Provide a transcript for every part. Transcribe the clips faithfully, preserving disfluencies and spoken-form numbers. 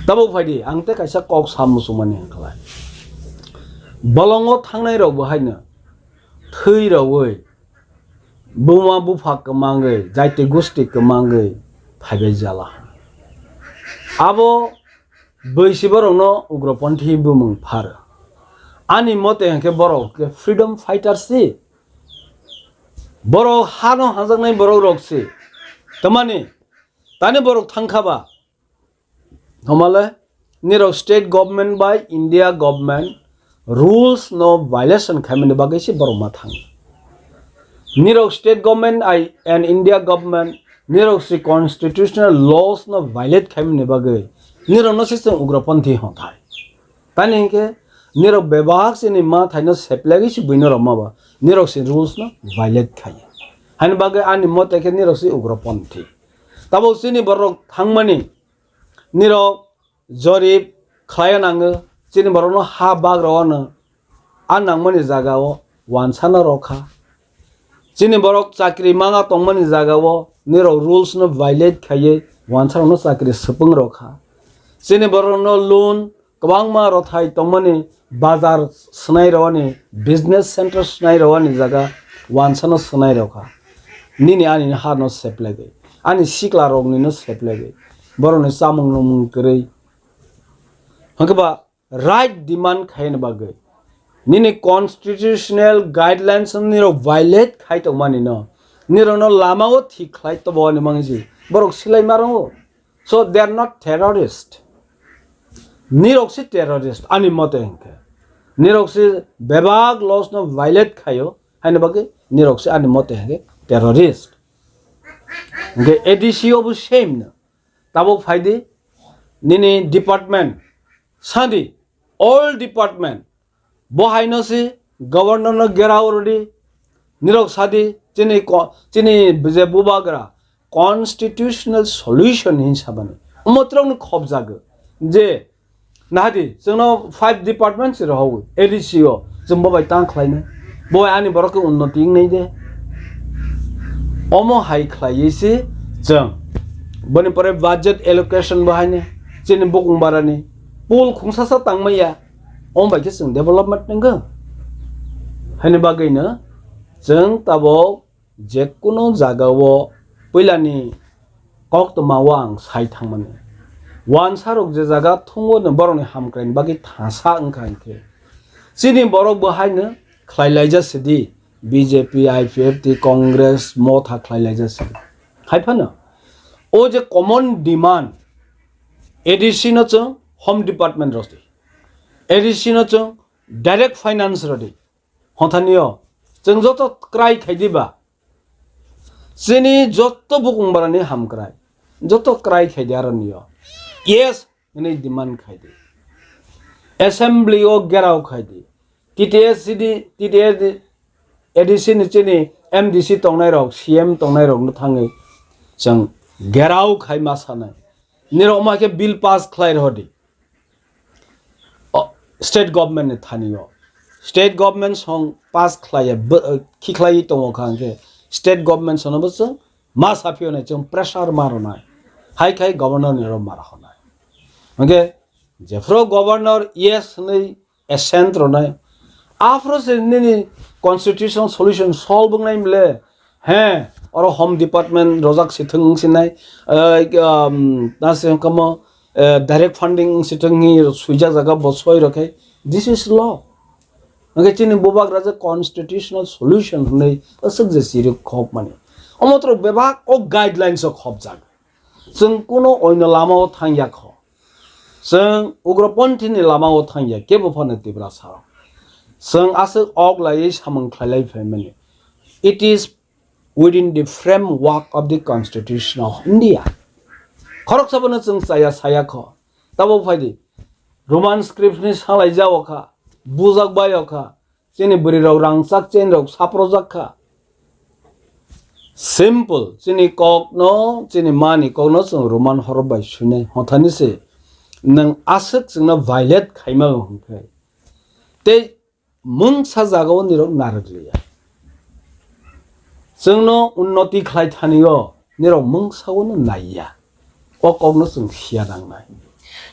Tabuk phaidi, ang tei kaisa kok sa muchungmani hwnkhlai. Bolongo thangnai rok bo haino thwi rogwi, buma bupha kwmangwi, jaiti gusti kwmangwi phaibai jala. Abo bwisi borokno ugroponthi bumung pharo. Ani mote hwnkhe borok khe freedom fighter si. Borok hano hanjaknai borok rok si. Tamani, tani borok thangkha ba? Homale, nirok state government bai India government rules no violation khaimani bagwi se borok ma thang. Nirok state government ai and India government nirok si constitutional laws no violate khaimani bagwi nirok no se chwng ugroponthi hwnthai. Tani hinkhe nirok bebak chini ma thaino seplagwi se buino rok ma ba nirok si rules no violate khai. Hani bagwi ani mote khe nirok si ugroponthi. Tabuk chini borok thangmani nirok jorib khlaiya nango, chini borokno ha bak rw-ano, a nangmani jaga-o wansano rw kha. Chini borok chakri manga tongmani jaga-o nirok rules no violate khaiwi wansarokno chakri swpwng rw kha. Chini borokno loan kwbangma rwthai tongmani, bazar swnai rwani, business center swnai rwani jaga wansano swnai rw kha. Nini ani harno seplagwi, ani sikla roknino seplagwi, borokni chamung nwngmung kwrwi. Hwnkhe ba right demand khaina bagwi nini constitutional guidelines nirok violate khai tongmani no, nirokno lamao thik khlai tobo ani mangsi borok silai marango. So they are not terrorist. Nirok si terrorist ani mote hwnkhe. Nirok si bebak laws no violate khaio, haino bagwi nirok si ani mote hwnkhe terrorist. Hwnkhe A D C obo same no. Tabuk phaidi nini department, sadi all department, bo haino si governor no gerao rwdi, nirok sadi chini ko-, chini je bubagra constitutional solution hin sabani. Omo trok no khobjago je nahadi chwngno five department si rohogwi A D C o chwng bo bai tang khlainai, bo bai ani borok khe unnoti wngnai de. Omo hai khlaiwi si chwng boni pore budget allocation bo haino chini bukung barani pool khungsasa tangmaya. Omo bai khe chwng development nangkha. Haini bagwino chwng tabuk jekunu jagao puilani koktwmao ang sai thangmani. Wansarok je jaga thungo no borokni hamkraini bagwi thangsa wngkha hinkhe, chini borok bo haino khlai laijak sidi, B J P, I P F T, Congress, Motha khlai laijak sidi. Hai phano o je common demand, A D C no chwng Home Department rwdi, A D C no chwng direct finance rwdi. Hothanio chwng joto kwrai khai diba? Chini joto bukung barani hamkrai, joto kwrai khai di aronio. Yes hwnwi demand khai di. Assembly o gerao khai di. T T S C D, T T S D, A D C ni chini M D C tongnai rok, C M tongnai rok no thangwi chwng gerao khai ma sanai. Nirok ma khe bill pass khlai rw di. O, state government ni thani o. State government song pass khlaiya, bo-, eh, khikhlaiwi tongo kha hwnkhe state government sono bo chwng ma saphiyonai, chwng pressure ma rwnai. Hai khai governor ni ro ma rwnai. Hwnkhe jephru governor yes hwnwi assent rwnai. Aphuru se nini constitutional solution solve wngnai mle. He, oro Home Department rojak si thwng wng sinai, eh, um, na se wngkha mo, eh, direct funding wng si thwng hi swijak jaga bo soi rokhe. This is law. Hwnkhe chini bubagra je constitutional solution hwnwi aswk je siri khopmani. Omo tro bebak o guidelines o khopjak. Chwng kuno oino lama o thangya kho. Chwng ugroponthi ni lama o thangya kebo phano Tiprasa rok. Chwng aswk ok laiwi samung khlailai phaimani. It is within the framework of the Constitution of India. Khoroksa bono chwng chaya saya kho. Tabuk phaidi, Roman script ni salai jao kha, bujak bai o kha, chini bwrwi rok rangchak chain rok saprojak kha. Simple, chini kok no, chini mani kok no chwng Roman horop bai suinai. Hothani se nwng aswk chwngno violate khaima hwnkhe. Tei mungsa jagao nirok narwk liya. Chwngno unnoti khlai thani o nirok mungsa o no naiya. O kok no chwng siya nangnai.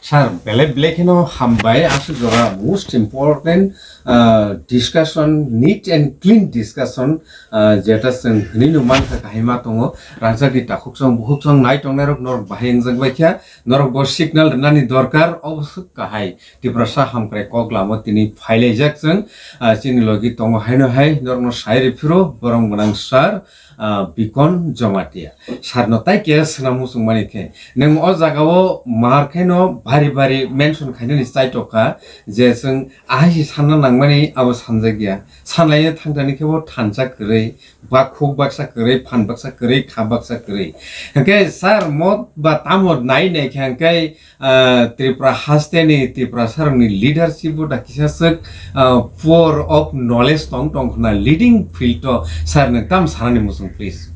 Sir, belai belai kheno hambai, aswk jora most important, ah, discussion, neat and clean discussion, ah, jeta chwng hwnwi no mankha kahai ma tongo, rangchakni takhuk chwng bukhuk chwng nai tongnai rok norok bahai wngjak bai kha, norok bo signal rwnani dorkar, obo swk kahai Tiprasa hamkrai kok lama tini phailaijak chwng, ah, chini logi tongo haino hai norokno sai rw phiro borok gwnang sir, ah, Bikon Jamatia. Sir no tai khe swnam muchung mani khe. Nwng o jaga o mar khe no bari bari mention khainani chai tok kha je chwng ahai se sanna nangmani abo sanjak ya. Sanlaina thangtani khe bo thansa kwrwi, bakhuk baksa kwrwi, phan baksa kwrwi, kha baksa kwrwi. Hwnkhe sir mo ba tamo nai nai khe hwnkhe ah, Tripura hasteni Tiprasarokni leadership bo da kisa swk, ah, poor of knowledge tong tong khna leading field o sir nwng tam sanani muchung please.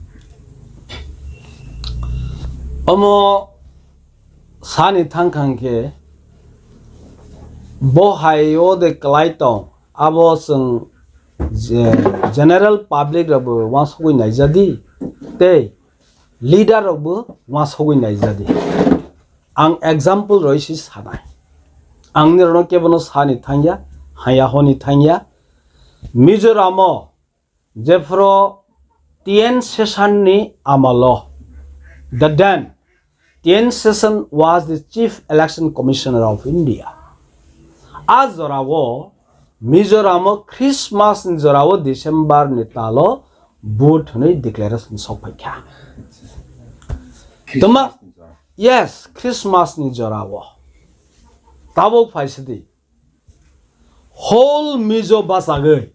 Omo sani thang thang khe bo hai o de kwlai tong abo chwng je general public rok bo uansugui naijadi tei leader rok bo uansugui naijadi. Ang example roi si sanai. Ang nirokno kebono sani thangya, haya honi thangya. Mizoramo jephro T N Session ni amalo, the then T N Session was the Chief Election Commissioner of India. A jorao Mizoramo Christmas ni jorao December ni talo vote hwnwi declaration sok phaikha. Tama, yes, Christmas ni jorao. Tabuk phaisidi. Whole Mizo bachagwi.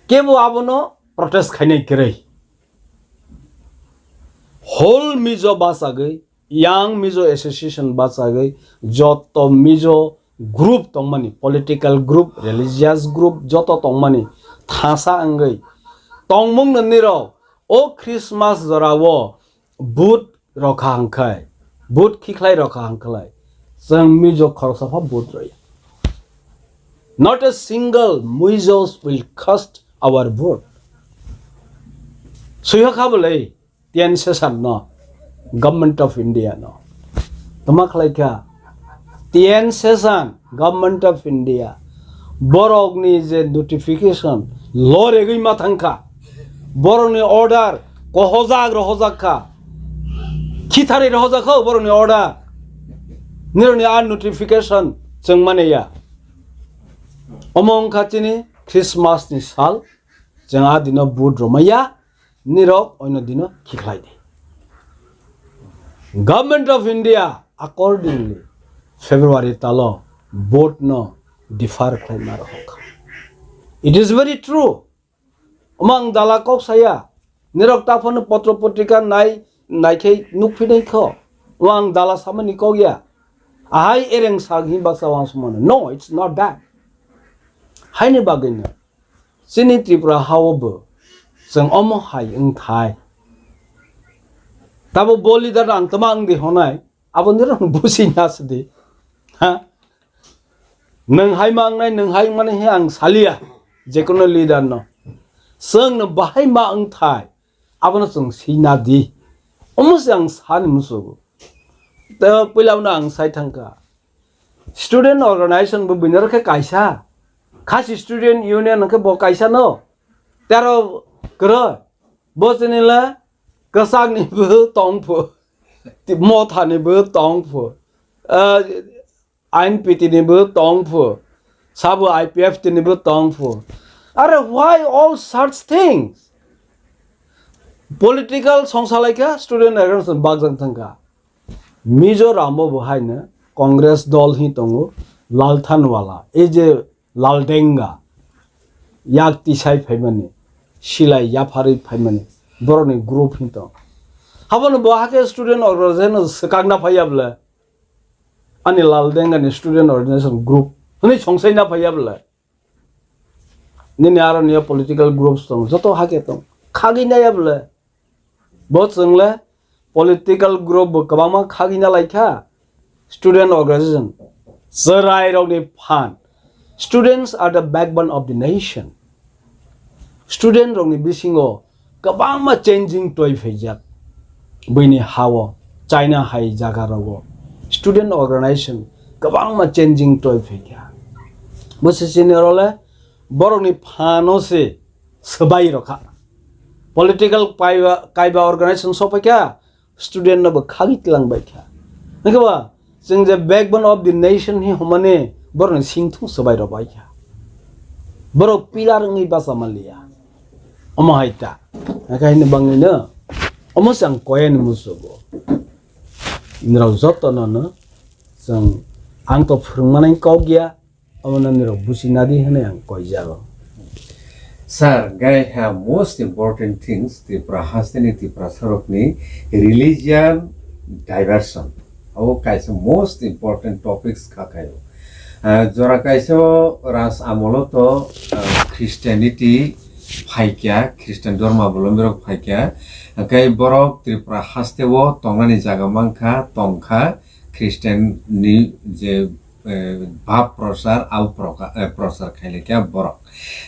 Kebo abono protest khainai kwrwi. Whole Mizo bachagwi, Young Mizo Association bachagwi, joto Mizo group tongmani, political group, religious group, joto tongmani thasa wngwi tongmung nini rok o Christmas jorao vote rokha hwnkhe, vote khikhlai rokha hwnkhe, chwng Mizo khoroksa pha vote rwya. Not a single Mizos will cast our vote. Swiha kha bwlai T N Session no, Government of India no. Tama khlai kha T N Session, Government of India. Borokni je notification, loregwi ma thangkha. Borokni order, kohojak rohojak kha. Khithari rohojak kha borokni order. Nirokni ar notification chwng mane ya. Omo wngkha chini Christmas ni sal, chwng a dino vote romaya, nirok oino dino khikhlai di. Government of India accordingly February talo vote no defer khlai ma rohok. It is very true. Omo ang dala kok saya. Nirok taphano potro potrika nai, nai khe nukphinai kho. Omo ang dala samani kok ya. Ahai ereng sak hi baksa wang sumano. No, it's not that. Haini bagwi no. Chini Tripura hao bo chwng omo hai wngthai. Tabo bo leader ang tama wngdi honai. Abo nirok busi na sidi. Ha? Nwng hai ma wngnai, nwng hai mani he ang salia, jekono leader no. Chwng no bahai ma wngthai, abono chwng sina di. Omo se ang sani musugo. Tei puila no ang sai thangkha. Student organization bo binaro khe kaisa. Khasi Student Union khe bo kaisa no. Tero kwrwi. Bo chini le kwchak ni bo tong phu. Motha ni bo tong phu. Ah, I N P T ni bo tong phu, sabo I P F T ni bo tong phu. Are, why all such things? Political songsa lai kha, student organization bakjak thang kha. Mizoram o bo hai no Congress dol hi tongo, Lalthanwala, ei je Laldenga, yak tisai phaimani, silai yapharwi phaimani, borokni group hi tong. Habono bo hakhe student organization swkakna phaiya bwle. Ani Laldenga ni student organization group hwnwi songsaina phaiya bwle. Nini aro niya political groups tong, joto hakhe tong. Khagwi naiya bwle. Bo chwngle political group bo kwbangma khagwi na lai kha. Student organization. Chwrai rokni phan. Students are the backbone of the nation. Student rokni bisingo kwbangma changing toi phaijak. Buini hao, China hai jaga rogo. student organization kwbangma changing toi phaikha. Bo se sini role borokni phano se swbai rokha. Political paiba, kaiba organization sokphaikha, student no bo khagwi tlang baikha. Hwnkhe ba chwng je backbone of the nation hi hwnmani borokni singthung swbai rok baikha. Borok pillar wngwi bacha manliya. Omo hai ta. Hwnkhe haini bangwino omo se ang koyani musugo. Norok joto no no chwng ang to phwrwngmani kok ya. Omo no norok buchina di hwnwi ang koijago. Sir, gai ha most important things Tripura hasteni Tiprasa rokni religion diversion. Abo kaisa most important topics kha kaio. Ah, jora kaisa o Raj amolo to, ah, Christianity phaikya, Christian dhorma bolombi rok phaikya. Hakai borok Tripura haste o tongnani jaga mankha, tongkha, Christian ni je eh, bab prochar, au proka-, eh, prochar khailai khe borok.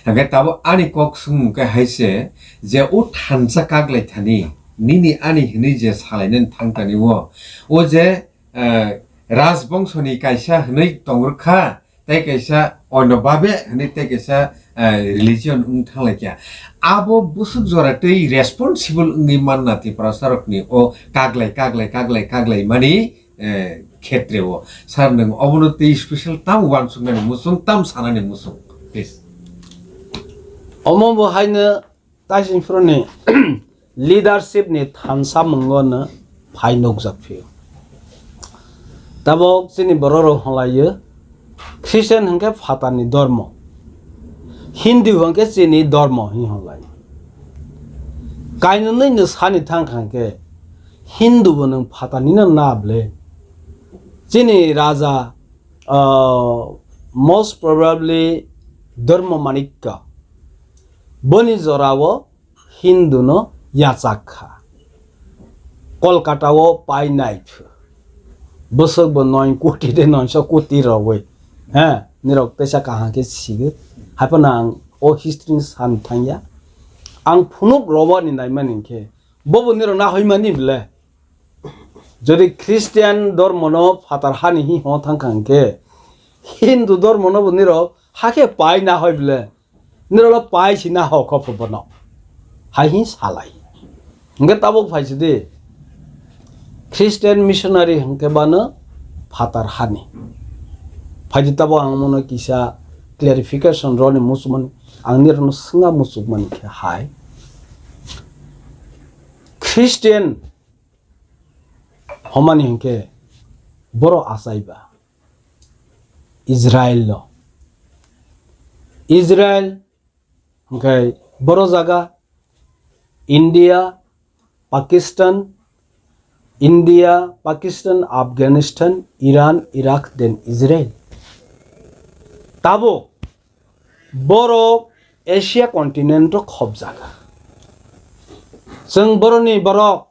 Hingkhe tabuk ani kok swngmung khe hai se je o thansa kaglai thani, nini ani hinui je salainani thang tani o, o je, eh, rajbongso ni kaisa hinui tong rwkha, tei kaisa oino babe hinui tei kaisa, eh, religion wng thang lai kha. Abo bwswk jora tei responsible wngwi manna Tiprasa rokni o kaglai, kaglai, kaglai, kaglai mani eh, khetre o. Sir, nwng obono tei special tam uansuknani muchung, tam sanani muchung, please. Omo bo haino taisingphuruni leadership ni thansa mungo no phai nukjak phio. Tabok chini borok rok hwnlaio, Christian hwnkhe phatarni dormo, Hindu hwnkhe chini dormo hinwi hwnlai. Kainwi no sani thang kha hwnkhe, Hindu bo nwng phatarnino na ble? Chini raja, ah, most probably Dharma Manikya, boni jorao Hindu no yachak kha. Kolkata o pai nai phu. Bwswk bo noi koti de noisho koti rogwi. He, nirok teisa kaham khe sigwi. Haiphano ang o history ni san thangya. Ang phunuk robo ni naimani hinkhe, bobo nirok nahoi mani ble? Jodi Christian dormo no phatar hani hi hon thang kha hinkhe, Hindu dormo no bo nirok hakhe pai nahoi ble? Nirok lo pai si nahok kho pho bono. Hai hi salai. Hingke tabok phai sidi, Christian missionary hingke bano phatar hani. Phaidi tabok ang mono kisa clarification roni muchumani, ang nirokno swnga muchukmani khe hai. Christian homani hingke boro achaiba Israel lo. Israel hingke boro jaga India, Pakistan, India, Pakistan, Afghanistan, Iran, Iraq, then Israel. Tabuk borok Asia continent o khobjak. Chwng boroni borok,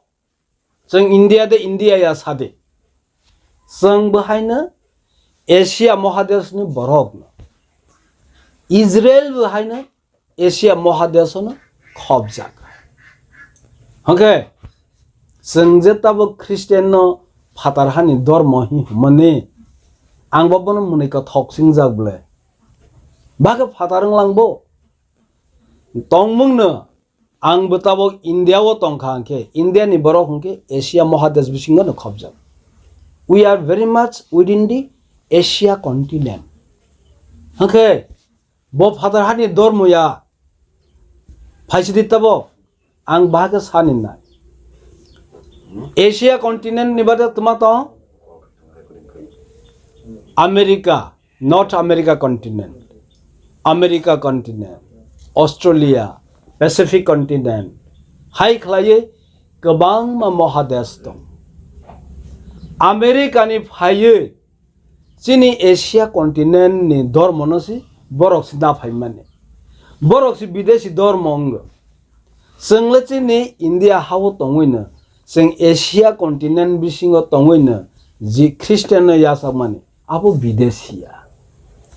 chwng India de India ya sadi. Chwng bo haino Asia mohadeshni borokno. Israel bo haino Asia mohadesh no khobjak. Hwnkhe chwng je tabuk Christian no phatar hani dormo hi hwnmani, ang bo bono mwnwi kothok singjak ble. Bakhe phatar wng lang bo? Tongmung no, ang bo tabuk India o tongkha hwnkhe, India ni borok hwnkhe Asia mohadesh bisingo no khobjak. We are very much within the Asia continent. Hwnkhe, bo phatar hani dormo ya. Phaisidi tabo ang bahakhe sani nai. Asia continent ni bade tuma tong? America, North America continent, America continent, Australia, Pacific continent, hai khlaiwi kwbangma mohadesh tong. America ni phaiwi chini Asia continent ni dormo no si borok si na phaimani. Borok si bidesi dormo wngo. Chwng le chini India ha o tongwi no, chwng Asia continent bisingo tongwi no, ji Christian no yachakmani, abo bidesi ya.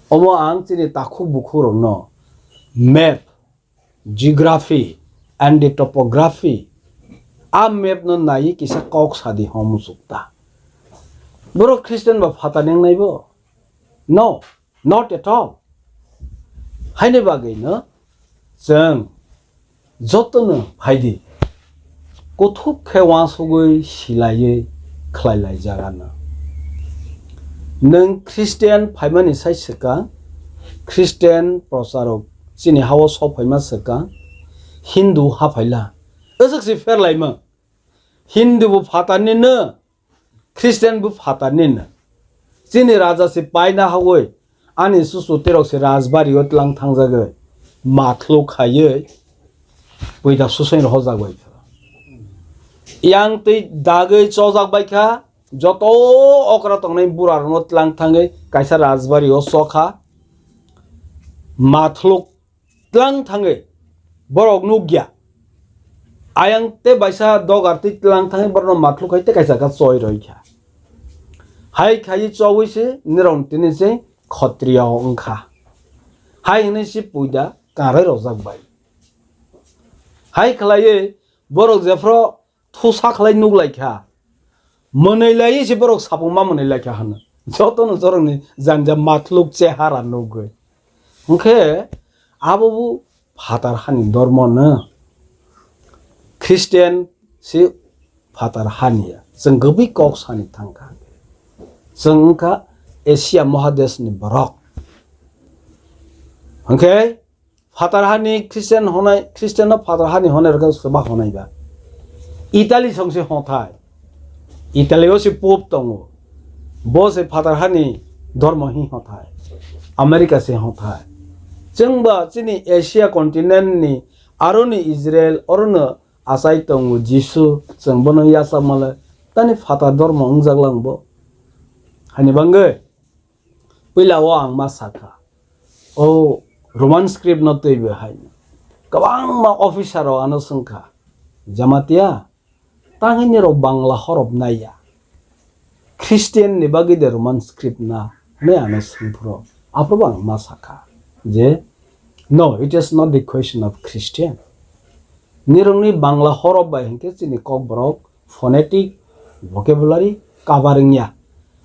Omo ang chini takhuk bukhuk rok no map, geography and the topography, a map no naiwi kisa kok sadi hwn muchuk ta. Borok Christian ba phatar ni wngnai bo? No, not at all. Haini bagwi no chwng jotono phaidi, kuthuk khe uansugwi silaiwi khlai lai jaga no. Nwng Christian phaimani sai swkang, Christian procharok chini hao sok phaima swkang, Hindu haphaila. Aswk se pherlaima. Hindu bo phatar ni no, Christian bo phatar ni no. Chini raja se paina hawoi, ani susu terok se rajbari o tlang thangjagoi, mathluk khaioi, puida susoi rohorjak bai kha. Yang twi dagoi chojak bai kha, joto okra tongnai bura rokno tlang thangoi kaisa rajbari o chokha, mathluk tlang thangwi borok nukya. Ayang te baisa dogar twi tlang thangwi borokno mathluk hai te kaisa kha choi roi kha. Hai khaiwi chowi se nirok tini se khotriya wngkha. Hai hwnwi se puida kanrwi rojak bai. Hai khlaiwi borok jephru thusa khlai nuk lai kha. Mwnwi laiwi se borok sapung ma mwnwi lai kha hwno. Jotono jorokni janja mathluk chehara nugwi. Hwnkhe abo bo phatar hani dormo no. Christian se phatar hani ya. Chwng kwbwi kok sani thang kha. Chwng wngkha Asia Mahadeshni borok. Hwnkhe phatar hani Christian honai, Christian no phatar hani honai rwkha swba honai ba. Italy song se hothai. Italy o se Pope tongo. Bo se phatar hani dormo hi hothai. America se hothai. Chwng ba chini Asia continent ni aro ni Israel oro no achai tongo Jisu, chwng bono yachak male tani phatar dormo wngjak lang bo. Hani bangwi. Puila o ang ma sakha, o Roman script no twi bo hai. Kwbangma officer rok ano swngkha, Jamatia, tangwi nirok Bangla horop naiya, Christian ni bagwi de Roman script na? Hwnwi ano swngphuru, aphuru bo ang ma sakha je, no, it is not the question of Christian. Nirokni Bangla horop bai hinkhe chini Kokborok phonetic, vocabulary cover wngya.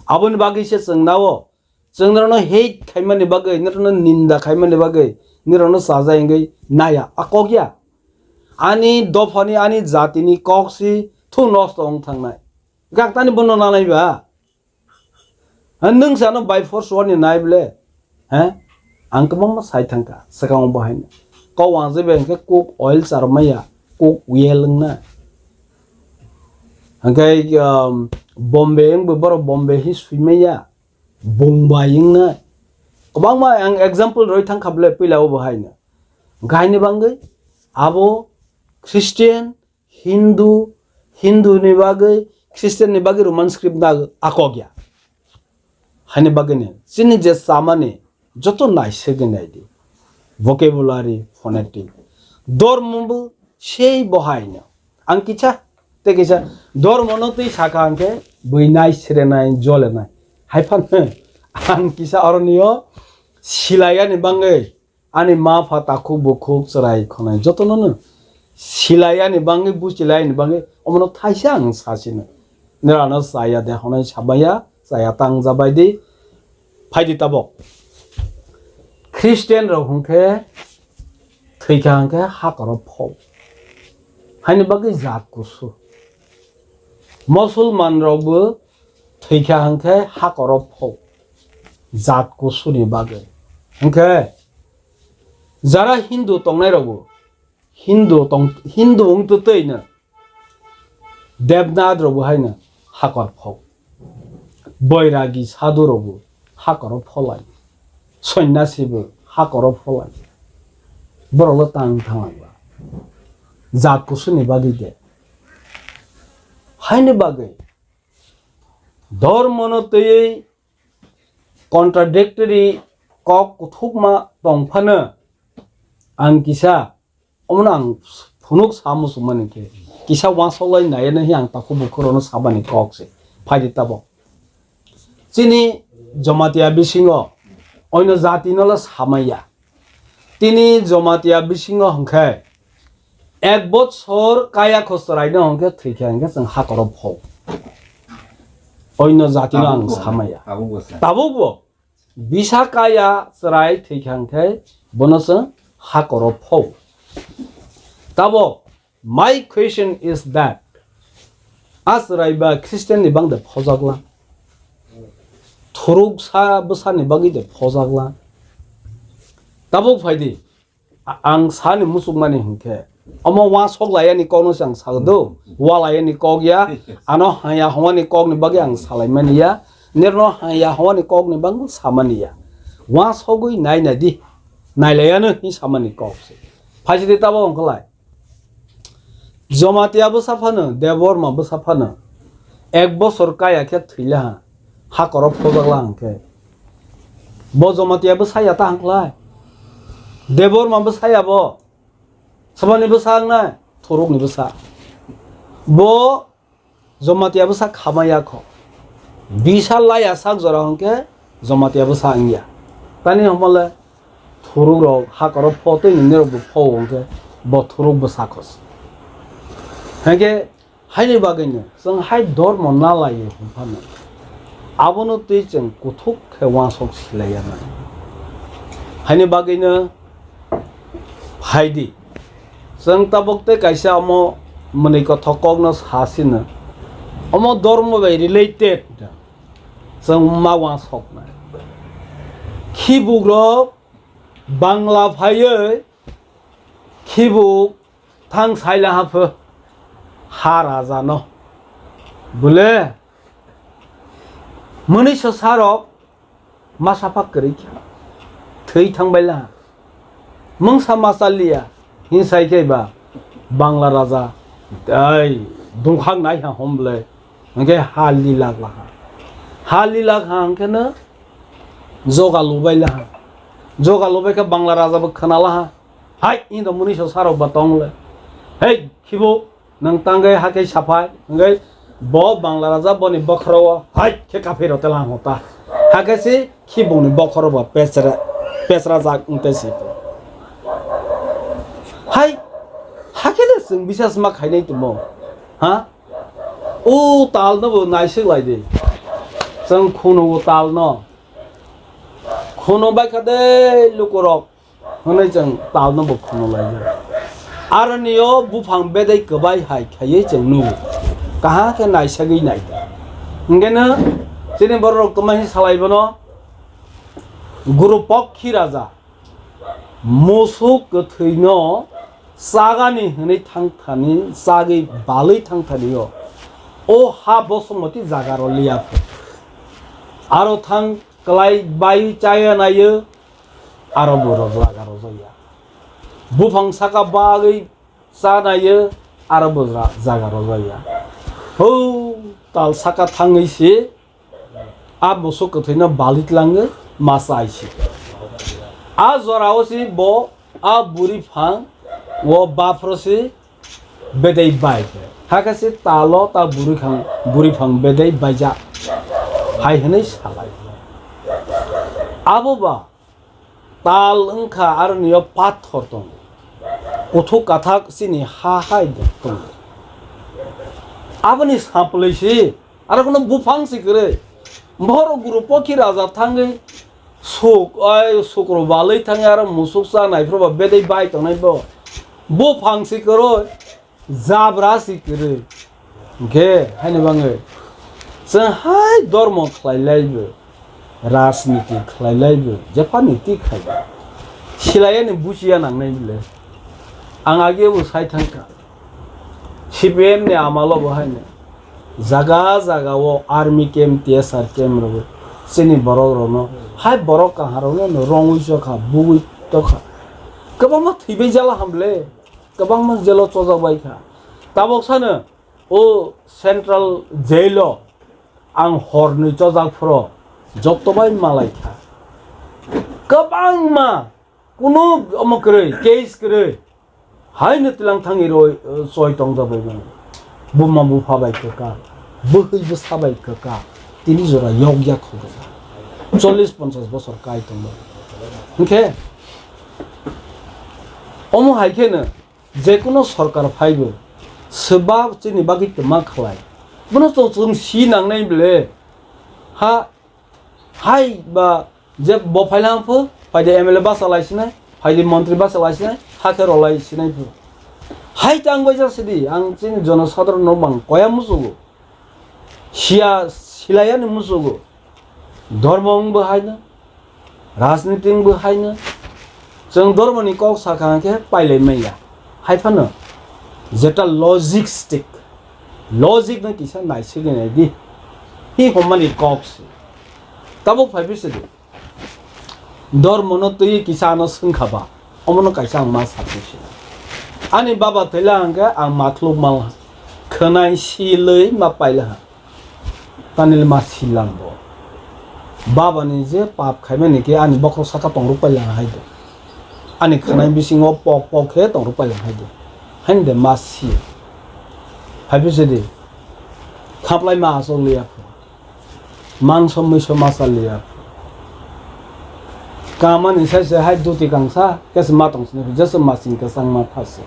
Aboni bagwi se chwng nao, chwng norokno hate khaimani bagwi, norokno ninda khaimani bagwi, norokno chaja wngwi naya, a kok ya. Ani dophani, ani jatini kok si thu nosto wng thangnai. Gaktani bono nanai ba? Ha, nwng sano by force wani nai ble? He? Ang kwbangma sai thangkha, swkang bo haino. Kok wangje bai hinkhe cook oil charwmaya, cook oil wngna. Hinkhe, um, Bombay wngbo borok Bombay hi swimaya, Bombay wngna. Kwbangma ang example roi thangkha ble puila o bo haino. Hinkhe haini bangwi abo Christian, Hindu, Hindu ni bagwi, Christian ni bagwi Roman script na akok ya. Haini bagwi ni chini je chamani joto naisegwi nai di. Vocabulary, phonetic. Dormo bo sei bo haino. Ang kisa, tei kisa dormo no twi sakha hwnkhe bui nai serenai, jolenai. Hai phano ang kisa oroni o silayani bangwi ani ma pha takhuk bukhuk chwrai khonai jotono no silayani bangwi buchilayani bangwi omono thaisa ang sasino. Nirano chaya de honai sabaya, chaya tang jabai di, phaidi tabok. Christian rok hwnkhe thwikha hwnkhe hakoro phou. Haini bagwi jat kusu. Musulman rokbo thwikha hwnkhe hakoro phou. Jat kusuni bagwi. Hwnkhe jara Hindu tongnai rokbo Hindu tong, Hindu wng twtwi no Debnath rokbo haino hakor phou. Boiragi sadhu rokbo hakoro pholai. Sonyasi bo hakoro pholai. Borok lo tang thang ba. Jat kusuni bagwi de. Haini bagwi dormo no twiwi contradictory kok kuthukma tong phano ang kisa Omono ang phunuk sa muchungmani khe kisa uansuk lai nai, nai ang takhuk bukhuk rokno sabani kok se. Phaidi tabok. Chini Jamatia bisingo oino jati no le samaiya. Tini Jamatia bisingo hwnkhe ek bochor kaya khosrai no hwnkhe thwikha hwnkhe chwng hakoro phou. Oino jatino ang samaya. Tabukbo. Tabukbo. Bisa kaya chwrai thwikha hwnkhe bono chwng hakoro phou. Tabok, my question is that, a chwrai ba Christian ni bang de phojakla? Thuruk sa bwsa ni bagwi de phojakla? Tabuk phaidi, a-, ang sani muchukmani hinkhe, omo uansuk layani kokno se ang sakdo, ualayani kok ya, ano haya hongani kokni bagwi ang salaimani ya, nirno haya hongani kokni bagwi samani ya. Uansugwi nai nai di, nailayano hi samani kok se. Phaisidi tabok wngkha lai. Jamatia bwsa phano, Debbarma bwsa phano, ek bosor kaya khe thwila ha, hakoro phojakla hwnkhe. Bo Jamatia bwsa ya ta hwnkhlai? Debbarma bwsa ya bo? Sabani bwsa wngnai? Thurukni bwsa. Bo Jamatia bwsa khamaya kho. Bisa laya sak jora hwnkhe Jamatia bwsa wngya. Tani hwnmale thuruk rok hakoro pho tei nini rok bo pho hwnkhe bo thuruk bwsa kho se. Hwnkhe haini bagwino chwng hai dormo nalaiwi hwnphano abono twi chwng kuthuk khe uansuk silaiya nai. Haini bagwino phaidi. Chwng tabuk tei kaisa omo mwnwi kothok kokno sa sino. Omo dormo bai related chwng ma uansuknai. Khibukrok Bangla phaiwi khibuk thang saila ha pho ha rajano. Bole mwnwi swsarok ma sapha kwrwi kha, thwi thang bai laha, mungsa ma chaliya, hinsai khe ba Bangla raja, ai, dungkhak nai ha hom bwlai, hwnkhe ha lilak laha, ha lilak ha hwnkhe no joga lubai laha, joga lubai khe Bangla raja bo khna laha, hai, indo mwnwi swsarok ba tong le, hei, khibo, nwng tangwi hakhe saphai, hwnkhe bo Bangla raja boni bokhoro o hai khe kaphiro telang hota. Hakhe si khibukni bokhoro bo pechra, pechrajak wngte si. Hai, hakhe de chwng bisas ma khainai tumo. Ha? O tal no bo naisik lai di. Chwng khunu o tal no. Khunu bai kha de lukurok. Hwnwi chwng talno bo phunuk laijak. Aroni o buphang bedai kwbai hai khaiwi chwng nugo. Kaham khe naisagwi naidi. Hwnkhe no chini bororok kwmahi salai bono Guru Pokhi Raja musuk kwthwino chagani hwnwi thangthani chagwi balwi thangthani o, o ha Bosomoti jaga rw liya pho. Aro thang kwlai bai chaya naio. Aro bo rojak, aro rojak ya. Buphang saka bagwi cha naio, aro bo ra-, jaga rojak ya. Hou, tal saka thangwi se, a musuk kwthwino balik langwi ma chai se. A jorao se bo, a buri phang, o baphro se, bedai bai. Hakhe se talo ta buri phang, buri phang bedai baijak. Hai hwnwi salai. Abo ba tal wngkha aroni o pathor tongo. Kuthuk kathak chini ha hai tongo. Aboni saplwi se aro kono buphang se kwrwi. Borok Guru Pokhi Raja thangwi suk, ai sukro balwi thangwi aro musuk cha naiphuru ba bedai bai tongnai bo. Buphang se kwrwi. Jabra si kwrwi. Hwnkhe haini bagwi chwng hai dormo khlai laibo, rajniti khlai laibo, jephani ti khlai. Silayani buchiya nangnai bile. Ang age bo sai thangkha. C P M ni amalo bo haino jaga jaga o army camp, T S R camp rwwi chini borok rokno, hai borok kaham rokno rongwi chokha, bugwi tokha. Kwbangma thwibai jala hamle. Kwbangma jail o chojak bai kha. Tabok sano o central jail o ang hornwi chojak phuru joto bai malai kha. Kwbangma kunu omo kwrwi, case kwrwi. Haino twilang thangwi roi, eh, choi tongjak bai mano. Buma bupha bai kwkha, bwhwi bwsa bai kwkha. Tini jora yokya khogwi. Chollish ponchash bosor kai tongmani. Hwnkhe omo hai kheno jekunu sorkar phaibo swbak chini bagwi twma khlai. Bono to chwng si nangnai bwle. Ha, hai ba je bo phaila phu, phaidi M L A basa lai sinai, phaidi montri basa lai sinai, ha khe rw lai sinai phu. Hai tang bai jak sidi, ang chini jonosadharon no bang koya musugo. Siya silayani musugo. Dhormo wng bo haino, rajniti wng bo haino. Chwng dhormoni kok sakha hwnkhe pailai manya. Hai phano jeta logistic, logic no kisa naisingwi nai di. Hi hommani kok se. Tabuk phai bisi di. Dhormo no twi kisa ano swngkha ba. Omono kaisa ang ma sakni se. Ani baba thwila hwnkhe ang mathluk ma khwnai silwi ma paila ha. Tanil ma silang bo. Baba ni je pap khaimani khe ani bokhorok saka tong rw paila hai de. Ani khwnai bisingo pok pok khe tong rw paila hai de. Hain de ma si. Hai bisi di. Khaplai ma asok liya phu. Mangso muiso ma cha liya. Kamani sai se hai duti kangsa, kesa ma tong sini, jesa ma sing kesa ma phase.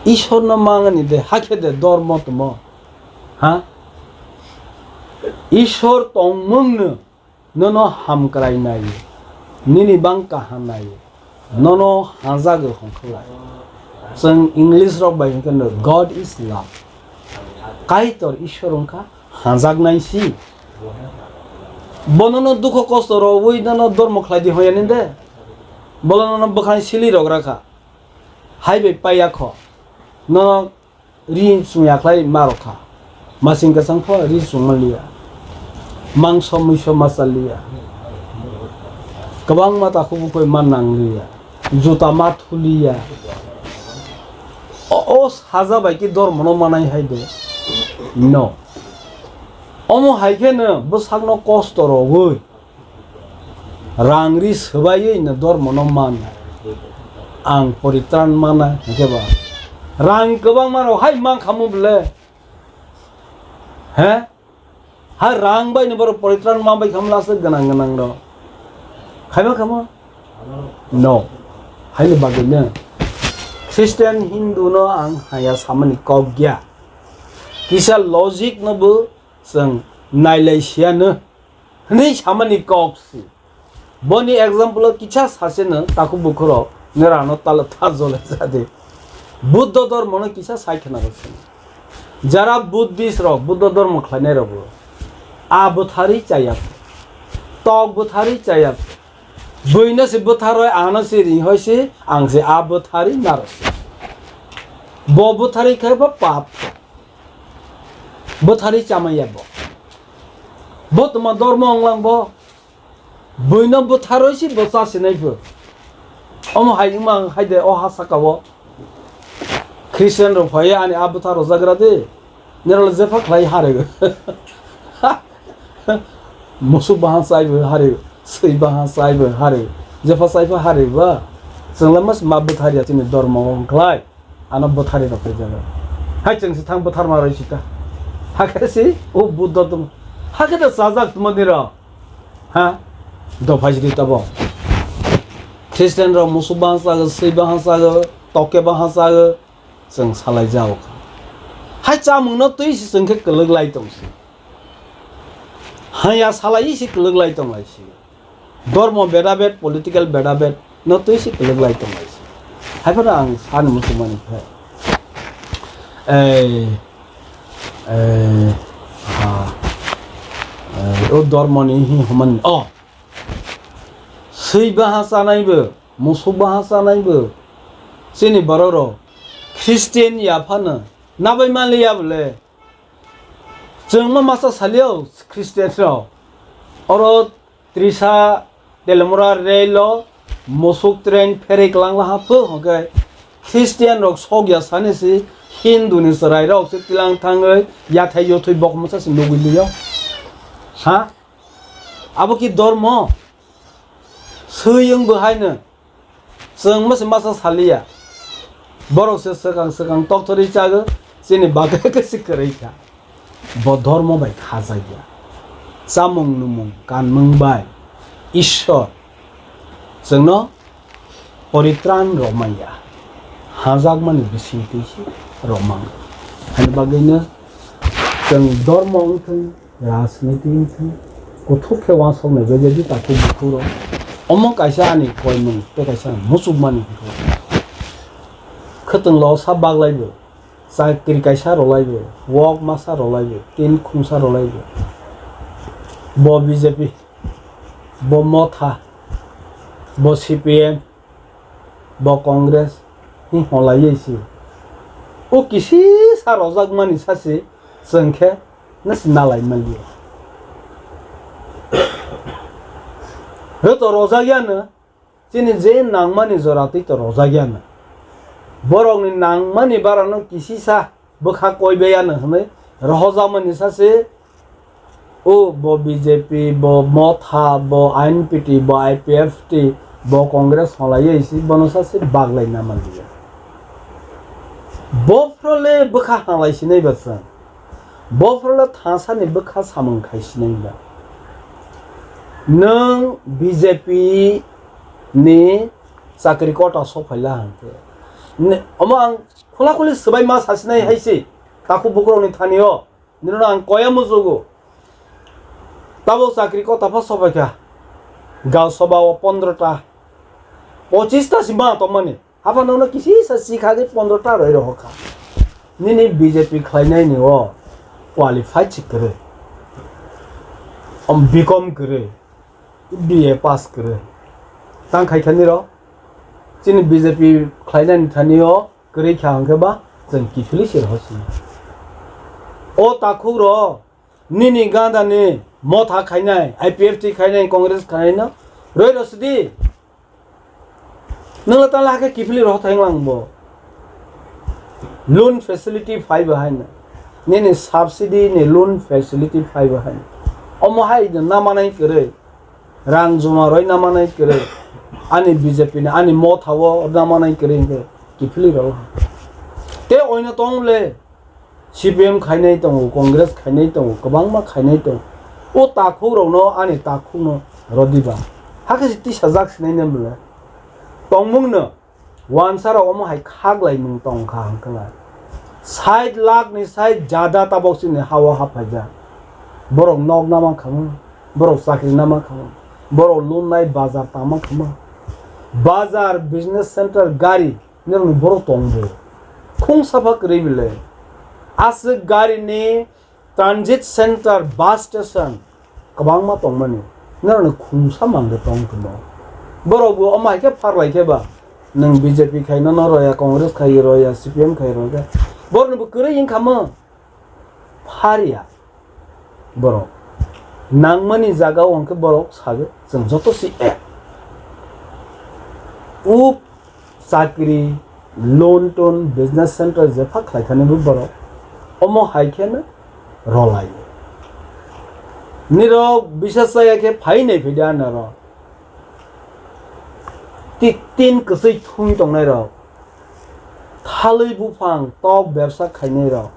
Ishor no mangani de, hakhe de dormo tomo. Ha? Ishor tongmung no, nono hamkrai nai. Nini bang kaham nai. Nono hanjago hwnkhe lai. Chwng English rok bai hwnkhe no, "God is love." Kaitor Ishwar wngkha hanjaknai si. Bo nono dukho kosto rwui nono dormo khlai di hoya ninde. Bo nono bwkhani sili rok rakha. Hai bai paiya kho. Nono ri chwngya khlai ma rok kha. Masing kwchang pho ri chwng man liya. Mangso muiso ma cha liya. Kwbangma takhuk bukhuk ma nang liya. Juta ma thu liya. O, o saja bai ki dormo no manai hai de. No. Omo hai khe no bwsak no kosto rogwi. Rang ri swbaiwi no dormo no man. Ang poritran mana hwnkhe ba. Rang kwbangma rok hai man khamu bwle. He? Ha rang bai no borok poritran man bai khamla se gwnang gwnang rok. Khaima khamo? No. Haini bagwi no. Christian Hindu no ang haya samani kok gya. Kisa logic no bo chwng nailai siya no. Hwnwi samani kok si. Boni example o kisa sase no takhuk bukhuk rok nera no talo tha jole jadi. Buddha dormo no kisa sai khna rok sini. Jara Buddhist rok, Buddha dormo khlainai rok bo. A bwthari chaya. Tok bwthari chaya. Buino se bwtharoi ano se ri hoi se ang se a bwthari naro se. Bo bwthari khai bo pap. Bwthari chamaya bo. Bo tuma dormo onglang bo. Buino bwtharoi si bo cha sinai phu. Omo hai wngma hai de o ha saka o. Christian rok phai ani a bwthar rok jagra de. Nero le jepha khlai hari. Musuk bahan sai bo hari. Sui bahan sai bo hari. Jepha sai pha hari ba. Chwngla mas ma bwthar ya chini dormo ong khlai. Ano bwthari rok khe jaga. Hai chwng se thang bwthar ma roi sita. Hakhe si o Buddha tong. Hakhe da sajak tuma ni rok. Ha? Dophai sidi tabo. Christian rok musuk bahan sago, sui bahan sago, toke bahan sago, chwng salai jao. Hai chamung no twi si chwng khe kwlwk lai tong si. Haya salai si kwlwk lai tong lai si. Dormo bedabed, political bedabed no twi si kwlwk lai tong lai si. Hai phano ang sani muchung mani khe. Ei, ei, ha. Ei, o dormo ni hi homan. Oh. Sui baha chanai bo, musuk baha chanai bo. Chini borok rok Christian ya phano nabai manliya bole. Chwng ma masa salio Christian rok. Oro Trisa Telemura rail o musuk train pherwi kwlang laha phu hwnkhe Christian rok sok ya sani si Hindu ni chwrai rok se tilang thangwi yathai yothwi bok masa se nugwi liyo. Ha? Abo ki dormo? Swi wng bo haino. Chwng masa masa saliya. Borok se swkang swkang tokthorwi chago, chini bagwi khe se kwrwi kha. Bo dhormo bai khajakya. Chamung numung kanmung bai Ishwar chwngno poritran romaya. Hajakmani bisingtwi se romang. Haini bagwino chwng dhormo wngthung, Rajniti wngkhe kuthuk khe uansuknai bai jadi takhuk bukhuk rok. Omo kaisa ani koimung tei kaisa muchukmani hinkhe. Khwtwng lo sa baglaibo, chakri kaisa rwlaibo, wok masa rwlaibo, tin khungsa rwlaibo. Bo B J P, bo Motha, bo C P M, bo Congress, hi holaiwi si. O kisisa rojakmani sasi chwng khe nasi nalai manliya. Roto rojakyano, chini je nangmani jora twi to rojakyano. Borokni nangmani barano kisisa bwkha koibayano hwnwi rohojakmani sasi. O bo B J P, bo Motha, bo I N P T, bo I P F T, bo Congress holaiwi si bono sasi baglai namanliya. Bophro le bwkha halai sinai ba chwng. Bophro le thasani bwkha samung khai sinai ba. Nwng B J P ni chakri kota sophaila hwnkhe. Ne, omo ang khula khuli swbai ma sasinai hai se. Takhuk bukhuk rokni thani o. Nini no ang koya mujugo. Tabuk chakri kota pha sopai kha. Gal soba o pondro ta. Pochis ta si ma tongmani. Hapha nono kisisa sikha de pondro ta roi roho kha. Nini B J P khlainai ni o qualified si kwrwi. Om B Com kwrwi. B A pass kwrwi. Tang khai thani ro. Chini B J P khlainai ni thani o. Kwrwi kha hwnkhe ba chwng kiphilwi se rohor sini. O takhuk rok nini ganda ni Motha khainai, I P F T khainai, Congress khainai no roi rw sidi. Nwng le tala khe kiphilwi rohor thai wng lang bo. Loan facility phai bo hai no. Nini subsidy ni loan facility phai bo hai no. Omo hai no namanai kwrwi. Rang juma roi namanai kwrwi, ani B J P ni, ani Motha o namanai kwrwi hwnkhe kiphilwi rw laha. Tei oino tong le C P M khainai tongo, Congress khainai tongo, kwbangma khainai tongo. O takhuk rokno, ani takhukno rw diba. Hakhe se tisajak sinai ne bwle. Tongmung no. Wansa rok omo hai khaklaimung tong kha hwnkhe lai. Sait lakh ni sai jada tabok chini ha-o haphaijak. Borok nok nama khamu, borok chakri nama khamu, borok lun nai bazar tama khamu. Bazar, business center, gari, nirokni borok tong bo. Khung sapha kwrwi bile. Aswk gari ni Transit center, bus station kwbangma tongmani, norokni khungsa mangde tong tongmo. Borok bo omo hai khe pharlai khe ba, nwng B J P khai nono roya, Congress khai roya, C P M khai roya, borokni bo kwrwi wngkha mo. Pharya borok nangmani jaga o hwnkhe borok sago, chwng joto si ek. Uk chakri, loan ton, business center jepha khlai thani bo borok omo hai kheno rwlai. Nirok bisa chaya khe phai nai phai de anarok. Ti-, tin kwchwi thung tongnai rok, thalwi buphang tok bebsa khainai rok,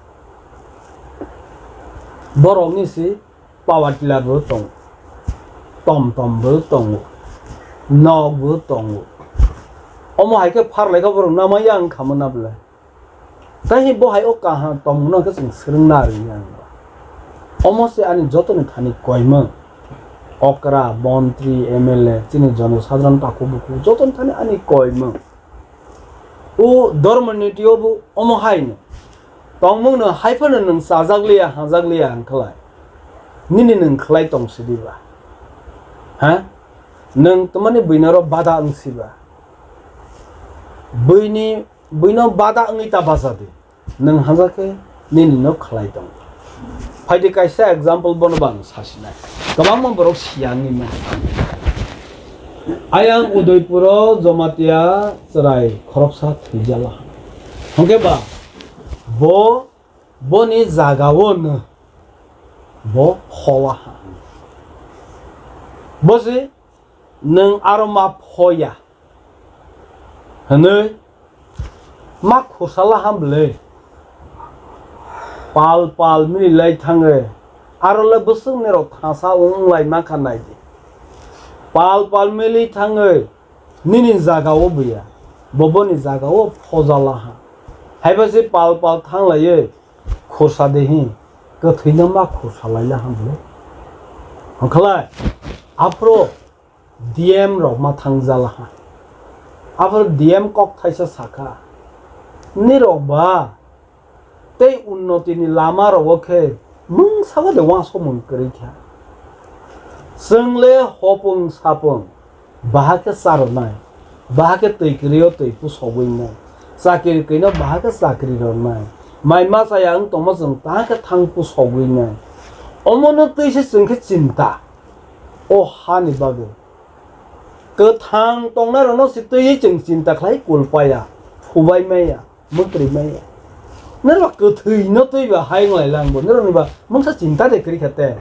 borok ni si power tiller bo tongo, tom tom bo tongo, nok bo tongo. Omo hai khe pharlai kha borok nama yang kha mo na bwle. Tei bo hai o kaham tongmung no khe chwng swrwng na rwya ang. Omo se ani joto ni thani koimung. Okra, montri, M L A, chini jono sadharan takhuk bukhuk joto ni thani ani koimung. O dormo niti o bo omo hai no. Tongmung no hai phano nwng chajak liya, hajak liya hwnkhe lai. Nini nwng khlai tong sidi ba? Ha? Nwng tamani buino ro bada wng siba? Buini, buino bada wngwi ta baja di. Nwng hanja khe nini no khlai tong. Phaidi kaisa example bono bo ang sasinai. Kwbangma borok siya wngwi mano. Ayang Udaipuro Jamatia chwrai khoroksa thwijala. Hwnkhe ba bo, boni jagao no bo phola ha. Bo se nwng aro ma phoya hwnwi ma khosala ham bwle. Pal pal mili lai thangwi aro le bwswk nirok thangsa wng lai mankha nai di. Pal pal mili thangwi nini jaga o buya, bo boni jaga o phoja laha. Haiba se pal pal thang laiwi khursa de hi. Kwthwino ma khursa laila hamle. Hwnkhalai, aphuru D M rok ma thangjala ha. Aphuru D M kok thaisa sakha, "Nirok ba tei unnotini lama rogo khe mungsa de uansukmung kwrwi kha. Chwng le hopung sapung baha khe cha rwnai, baha khe twi kwrwi o twi pusogwi nai, chakiri kwrwi no baha khe chakiri rwnai, mai ma chaya wng tongma chwng taha khe thang pusogwi nai." Omo no twi se chwng khe chinta o hani bagwi. Kwthang tongnai rok no se twiwi chwng chinta khlai kulpaya, phubai maya, mwkrwi maya. Nirok kwthwi no twi ba hai wnglai lang bo, nirok ni ba mungsa chinta de kwrwi kha te.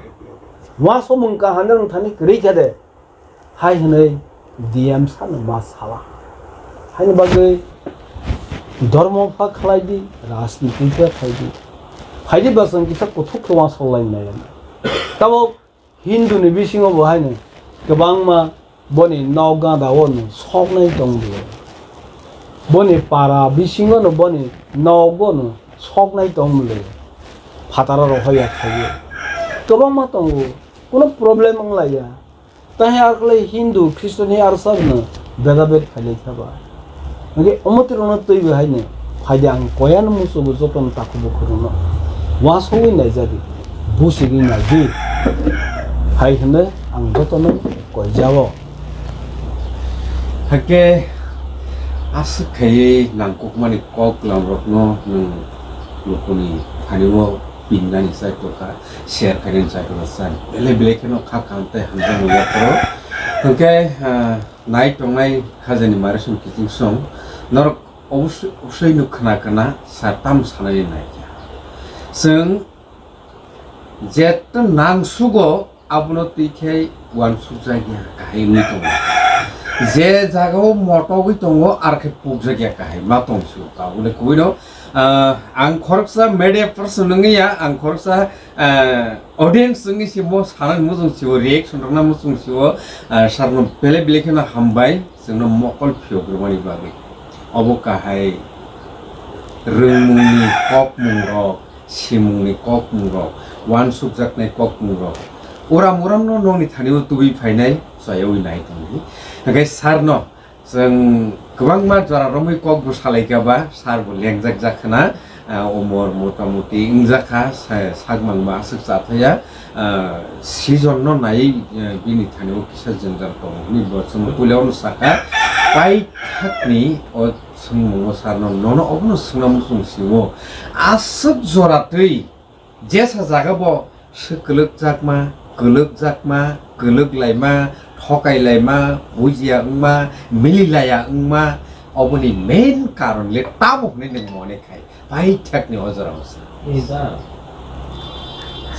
Uansukmung kaham nirok thani kwrwi kha de. Hai hwnwi D M sano ma sala. Haini bagwi dhormo pha khlai di, rajniti pha khlai di. Phaidi ba chwng kisa kuthuk khe uansuk lai nai. Tabuk Hindu ni bisingo bo haino kwbangma boni nok gada o no soknai tong bo. Boni para bisingo no boni nok o no soknai tong bo. Phataro rohor ya khaio. Kwbangma tongo. Kuno problem wng laiya. Tahai arklai Hindu, Khristo ni arsa no beda bed khailai kha ba. Hingke omo twi rokno twi bo haino phaidi ang koyan musugo jotono takhuk bukhuk rokno. Uansugwi naijadi, busigwi naidi. Hai hwnwi ang jotono koijao. Hake aswk khaiwi nangkukmani kok lam rokno nwng lukuni thani o pinnani chai tongkha, share khainani chai tongkha, belai belai kheno kha kaham tei hamjakmani yapharo. Hwnkhe, ah, nai tongnai khajani Marisong Kiching song norok obosoi, obosoi no khna khna sa tam sanani nai kha. Chwng jeto nang sugo abono twi khe uansukjak ya kahai wngwi tongo. Je jagao motogwi tongo ar khe pukjak ya kahai ma tong sio. Tabole kubui no, ah, ang khoroksa media person wngwi ya, ang khoroksa, ah, audience wngwi se mo sanani muchung sio, reaction rwna muchung sio, ah, sarno belai belai kheno hambai. Chwngno mokol phiyok rwmani bagwi. Obo kahai rwngmungni kokmungrok, simungni kokmungrok, uansukjaknai kokmungrok. Uram uramno nokni thani-o tubui phainai, chayaui nai tongdi. Hwnkhe sarno chwng kwbangma jora romwi kokbo salaikha ba, sarbo lengjak jak khna, ah, umor motamoti wngjakha, sa-, sakmangma aswk chathaya. Ah, season no naiwi, ah, bini thani o kisa jwngjal tongo hwnwi bo chwng puila ono sakha, paithakni o swngmungo sarno nono obono swngna muchung sio, aswk jora twi jesa jaga bo swk kwlwkjakma, kwlwkjakma, kwlwklaima, thokailaima, bujiya wngma, mililaya wngma, oboni main karon le tamo hwnwi nwng mone khai. Paithakni o jorao se.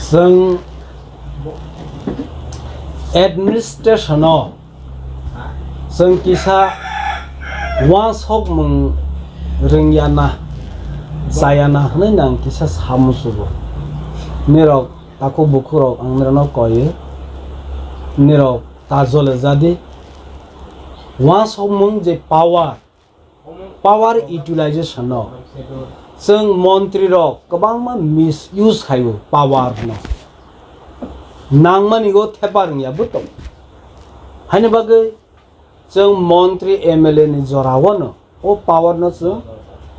Chwng administration-o chwng kisa uansukmung rwngya na, chaya na hwnwi nang kisa samusugo. Nirok takhuk bukhurok ang nirokno koyo, nirok ta jole jadi. Uansukmung je power, power utilization no chwng montri rok kwbangma misuse khaio power no. Nangmani go thepa rwngya bo tong. Haini bagwi chwng montri M L A ni jora o no o power no chwng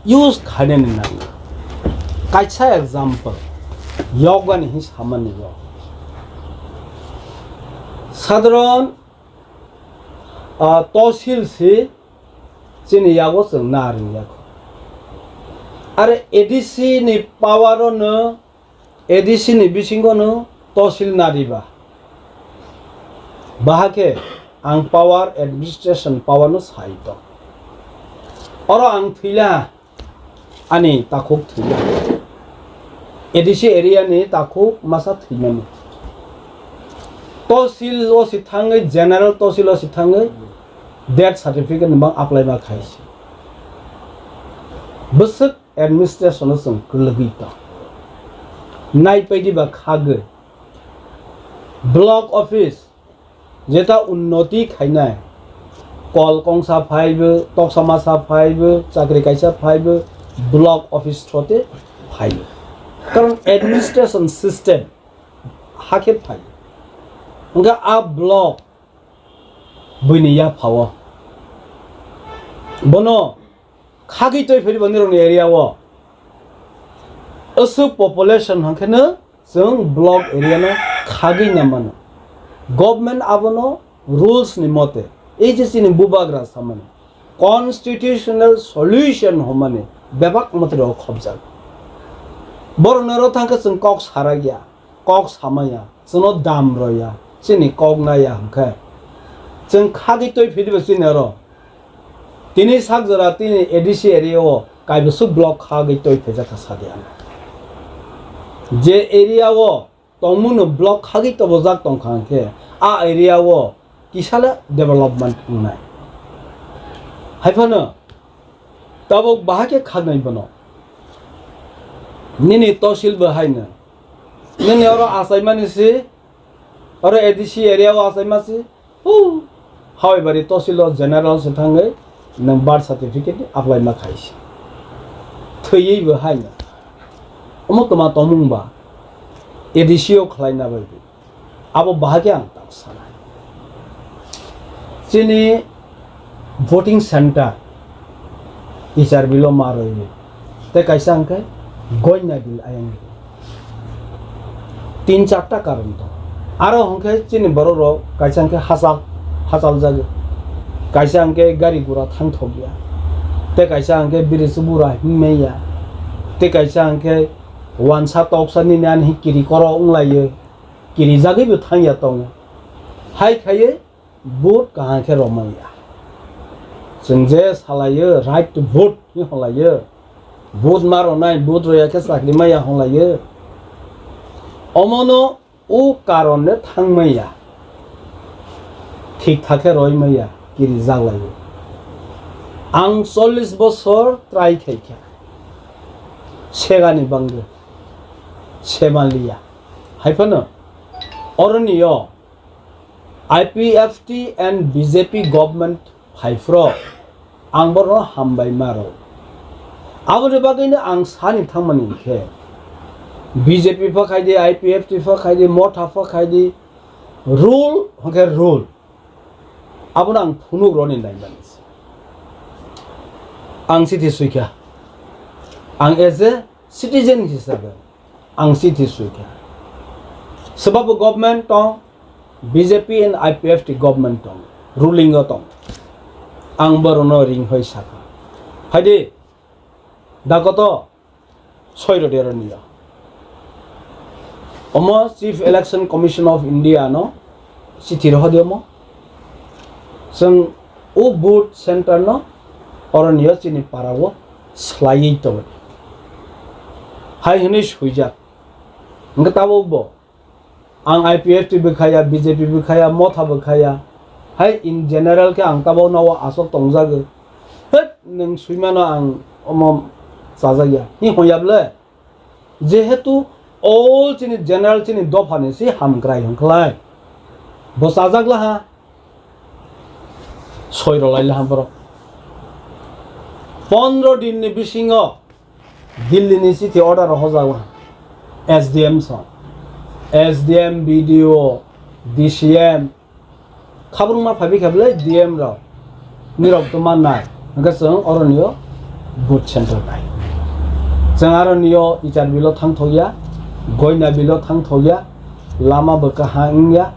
use khainani nango. Kaisa example, yokgani hin samani go. Sadharon, ah, tosil si chini yago chwng na ringya kho. Are A D C ni power o no, A D C ni bisingo no tosil na riba. Bahakhe ang power administration power no sai to. Oro ang thwila ani takhuk thwila. A D C area ni takhuk masa thwimani. Tosil o si thangwi, general tosil o si thangwi death certificate ni bang apply ma khai se. Bwswk administration o chwng kwlwgwi tong. Nai paidi ba khagwi. Block office jeta unnoti khainai, kol kongsa phaibo, toksa masa phaibo, chakri kaisa phaibo, block office throte phaibo. Karon administration system hakhe phai. Hwnkhe a block buini yaphao. Bono khagwi twi phai di bo nirokni area o. Aswk population hwnkhe no chwng block area no khagwi na mano. Government abono rules ni mote, ei je chini bubagra samani constitutional solution hwnmani bebak mote rok khobjak. Borok no ro thangkhe chwng kok sarakya, kok samaya, chwngno dam roya, chini kok naya hwnkhe chwng khagwi twi philiba chini oro. Tini sak jora tini A D C area o kaibwswk block khagwi twi phaijak kha sadi ano. Je area o tongmungno block khagwi tobojak tongkha hwnkhe a area o kisale development wngnai. Haiphano tabuk bahai khe khagnai bono. Nini tosil bo haino. Nini oro achaimani si, oro A D C area o achaima si, Hau, Hawaibari tosil o general se thangwi nwng birth certificate ni apply ma khaisi. Thwiwi bo haino. Omo toma tomung ba A D C o khlaina bai bo. Abo bahai khe ang tak sanai. Chini voting center H R B lo ma rwi. Tei kaisa hwnkhe goina bil ayang. Tin charta karon tongo. Aro hwnkhe chini borok rok kaisa hwnkhe hachal, hachal jagwi. Kaisa hwnkhe gari gura thangthokya. Tei kaisa hwnkhe biri chubura himya. Tei kaisa hwnkhe wansa toksa nini ani kiri koro wnglaio. Kiri jagwibo thangya tongo. Hai khaiwi vote kaham khe romaya. Chwng je salaio, right to vote hinwi holaio. Vote ma ronai, vote roya khe chakri maya holaio. Omono o karon le thangmaya. Thik thak khe roimaya, kiri jaglaio. Ang chollish bosor try khaikha. Segani bangwi. Semaliya. Haiphano oroniyo I P F T and B J P government phaiphro ang borokno hambai ma rw. Aboni bagwino ang sani thangmani hinkhe B J P pha khaidi, I P F T pha khaidi, Motha pha khaidi, rule hwnkhe rule. Abono ang phunuk rwni naimani se. Ang chithi swikha. Ang as a citizen hisabe ang chithi swikha. Swbabo government tong, B J P and I P F T government tong, ruling o tong. Ang borokno ring hoi sakha. Phaidi, dakoto soi rwdi aroniyo. Omo Chief Election Commission of India no chithi rohordi omo. Chwng o vote center no oroniyo chini para o swlaiwi tongdi. Hai hwnwi swijak. Hwnkhe tabuk bo ang I P F T bo khaya, B J P bo khaya, Motha bo khaya. Hai in general khe ang tabuk no o aswk tongjago. Het, nwng swimano ang omo chajakya. Hi hwnya bwle? Jehetu all chini general chini dophani si hamkrai hwnkhlai. Bo chajakla ha. Soi rwlai laha borok. Pondro din ni bisingo Delhi ni chithi order rok hojak S D M song. S D M, B D O, D C M, khabrwngma phaibai kha belai D M rok. Nirok to mannai. Hwnkhe chwng oroniyo vote center bai. Chwng aroniyo H R B lo thangthokya, Goina bilo thangthokya, lama bo kaham wngya,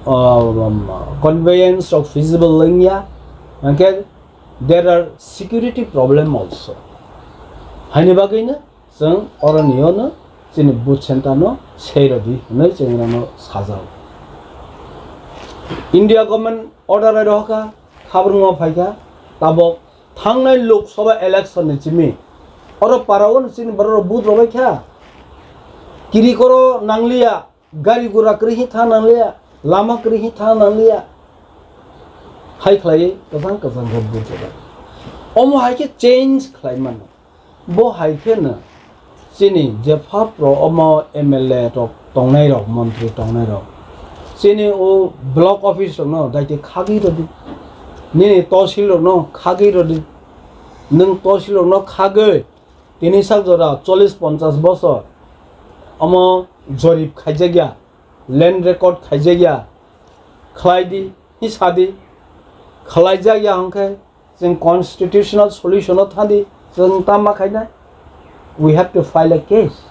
um, conveyance rok feasible wngya, hwnkhe there are security problem also. Haini bagwino chwng oroniyono chini vote center no sei rwdi hwnwi chwng rano sajao. India government order bai rohorkha, khabrwngma phaikha, tabok thangnai Lok Sabha election ni simi oro para o chini borok rok vote rwbai kha. Kiri koro nangliya, gari gura kwrwi hi thang nangliya, lama kwrwi hi thang nangliya. Hai khlaiwi kwchang kwchang khe vote rwbai. Omo hai khe change khlai mano. Bo hai khe no chini jepha pro omo M L A rok tongnai rok, montri tongnai rok, chini o block office rok no daiti khagwi rwdi, nini tosil rok no khagwi rwdi, nwng tosil rok no khagwi tini sak jora chollish ponchash bosor omo jorib khaijakya, land record khaijakya, khlai di, hi sa di, khlaijak ya hwnkhe chwng constitutional solution o thang di, chwng tamo khainai? We have to file a case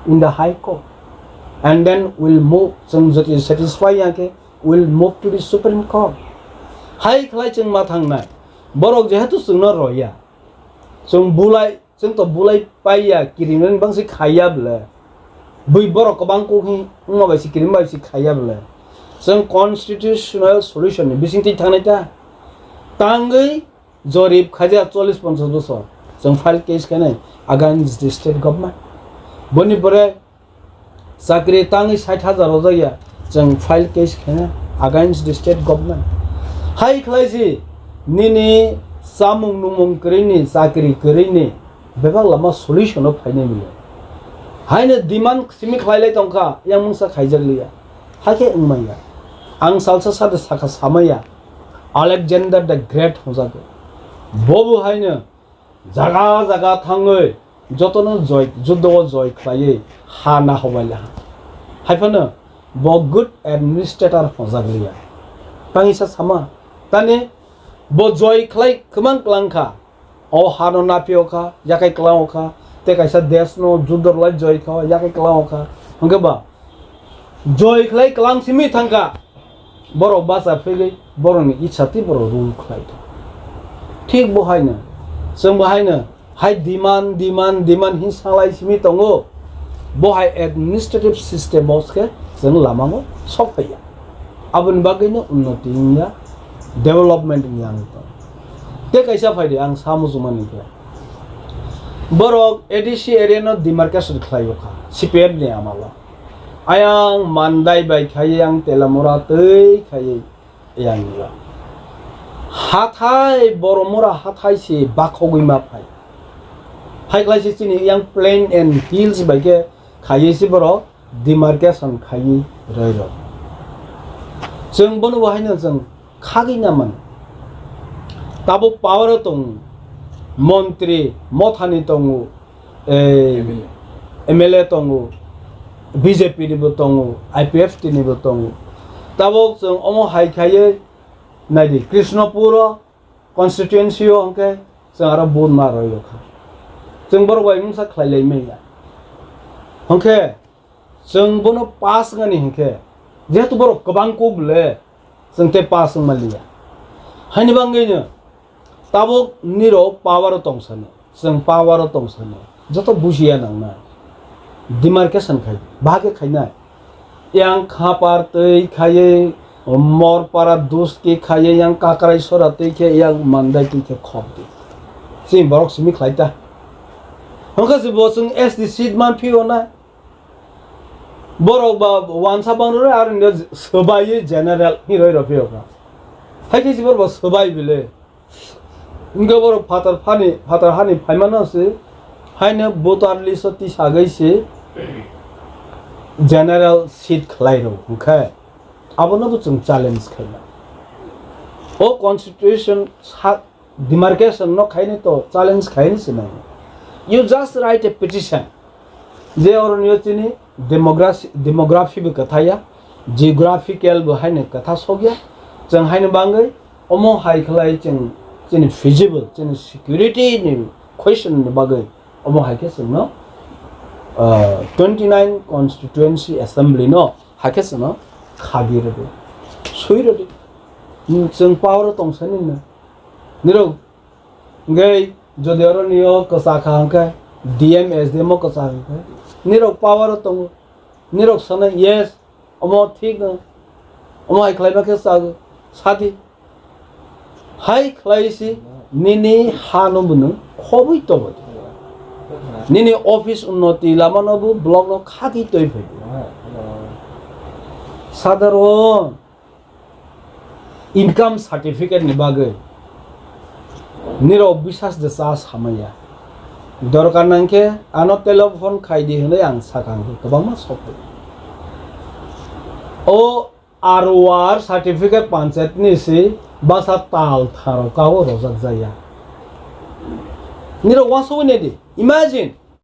in the High Court and then we'll move, chwng jodi satisfy ya khe we'll move to the Supreme Court. Hai khlai chwng ma thangnai, borok jehetu chwngno roya, chwng bulai Chwng to bulai paiya, kirimani bangsi khaiya bwle. Bui borok kwbang kok hi wngma bai si kirim bai si khaiya bwle. Chwng constitutional solution ni bisingtwi thangnai ta. Tangwi jorib khaijak chollish ponchash bosor. Chwng file case khainai against the state government. Boni pore chakri tangwi sait hajar rojak ya, chwng file case khaina against the state government. Hai khlai si nini chamung nungmung kwrwini, chakri kwrwini bebak lama solution o phainai mili. Haino demand simi khlai lai tongkha, yang mungsa khaijak liya. Hakhe wngmaya. Ang salsa sade sakha samaya, Alexander the Great hwnjago. Bobo haino jaga jaga thangwi jotono joy, juddo o joy khlaiwi ha nahobai laha. Haiphano bo good administrator hwnjak liya. Tangisa sama, tani bo joy khlai kwmang klang kha. O hano napio kha, yakai klang kha, tei kaisa desh no juddo rwlai joy kha, yakai klang kha. Hwnkhe ba joy khlai klang simi thangkha. Borok bacha phegwi borokni ichha twi borok rule khlai tong. Thik bo haino, chwng bo haino hai demand, demand, demand hin salai simi tongo. Bo hai administrative system o se chwng lama o sok phaiya. Aboni bagwi no unnoti wngya, development wngya wngwi tongo. Tei kaisa phaidi ang sa muchungmani khe, borok A D C area no demarcation khlai o kha C P M ni amalo. Ayang Mandai bai khaiwi, yang Telamura twi khaiwi, yang nila. Hathai Boromura hathai se bakhogwi ma phai. Hai khlai se chini yang plain and hills bai khe khaiwi se borok demarcation khaiwi roi rok. Chwng bono bo haino chwng khagwi na mano. Tabuk power o tongo, montri mothani tongo, eh, M L A. M L A tongo, B J P ni bo tongo, I P F T ni bo tongo. Tabuk chwng omo hai khaiwi naidi, Krishnapur o constituency o hwnkhe chwng aro vote ma rw kha. Chwng borok bai mungsa khlai lai manya. Hwnkhe chwng bono pass wngani hwnkhe, jehetu borok kwbang kuk le, chwng tei pass wngma liya. Haini bagwino tabuk nirok power o tong sani, chwng power o tong sani, joto bujiya nangnai. Demarcation khai, bahage khainai. Yang Khapar twi khaiwi, Morpara Duski khaiwi, yang Kakraisora twi khe, yang Mandai twi khe khok di. Chini borok simi khlai ta. Hwnkhe se bo chwng S T seat man phio na. Borok ba wansa bang rw, aro nini swbaiwi general hinwi rw phio kha. Hai khe se borok ba swbai bile. Wngkhe borok phatar phani, phatar hani phaimano se, haino voter list o tisagwi se general seat khlai rw. Hwnkhe abono bo chwng challenge khaina. O constitution sa-, demarcation no khaini to challenge khaini se nai. You just write a petition. Je oroni o chini demography, demography bo kwthaiya, geographical bo haino kwtha sokya. Chwng haino bangwi omo hai khlai chwng chini feasible, chini security ni question ni bagwi omo hai khe chwngno, ah, twenty nine constituency assembly no hai khe chwngno khagi rwdi, sui rwdi. Chwng power o tong sani no. Nirok Hwnkhe jodi oro nio kwchak kha hwnkhe, D M, S D M o kwchak hwnkhe, nirok power o tongo, nirok sanai, yes, omo thik no, omo hai khlaima khe chak, sadi. Hai khlai si nini ha no bo nwng khobwi tongwi. Nini office unnoti lama no bo block no khagwi twi phai. Sadharon income certificate ni bagwi nirok bisas de cha samaya. Dorkar nangkhe ano telephone khaidi hwnwi ang sakha, hwnkhe kwbangma sokwi. O R O R certificate panchayat ni si basa tal tharo kao rojak jaya. Nirok uansugwi naidi. Imagine,